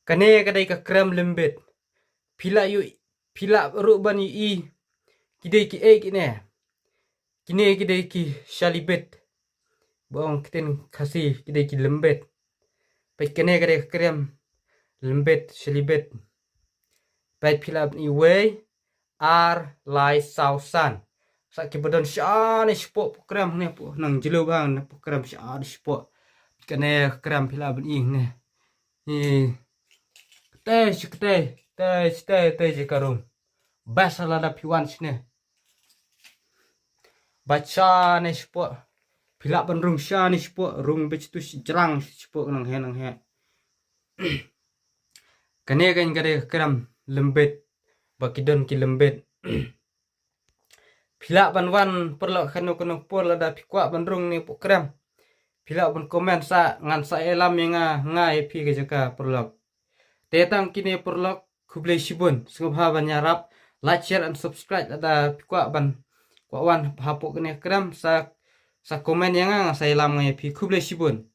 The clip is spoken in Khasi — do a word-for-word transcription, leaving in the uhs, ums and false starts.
Kane ka dei ka krem lymbit. Phi lah ïoh, phi lah ruh ban ïohi. Ki dei ki ei kine. Kine ki dei ki shalibit. Ba ong ktien Khasi ki dei ki lymbit. Peit kane ka dei ka krem lymbit, shalibit. Peit phi lah ban ïohi wei, ar, lai, saw, san. Sa ki ba don shane shapoh pok krem ne pok nang jylliew bang ne pok krem shane shapoh. Kane krem phi lah ban ïohi ne. Hi. Te shi te, te shi te, te shi ka rung. Bas lada phi wan shane. Ba shane shapoh. Phi lah ban rung shane shapoh, rung bit tu shi jrang shapoh nang he nang he. Kane kan ka dei ka krem lymbit. Ba ki don ki lymbit. Phi lah ban wan paralok kano kano por lada phi kwah ban rung ne pok krem. Phi lah ban comment sa ngan sa ïalam ïa nga, nga ïa phi ka jaka paralok. Te tang kine paralok, khublei shibun. Sngewbha ban ïarap, like, share and subscribe lada phi kwah ban, kwah wan hapoh kane krem sa, sa comment ïa nga, nga sa ïalam nga ïa phi. Khublei shibun.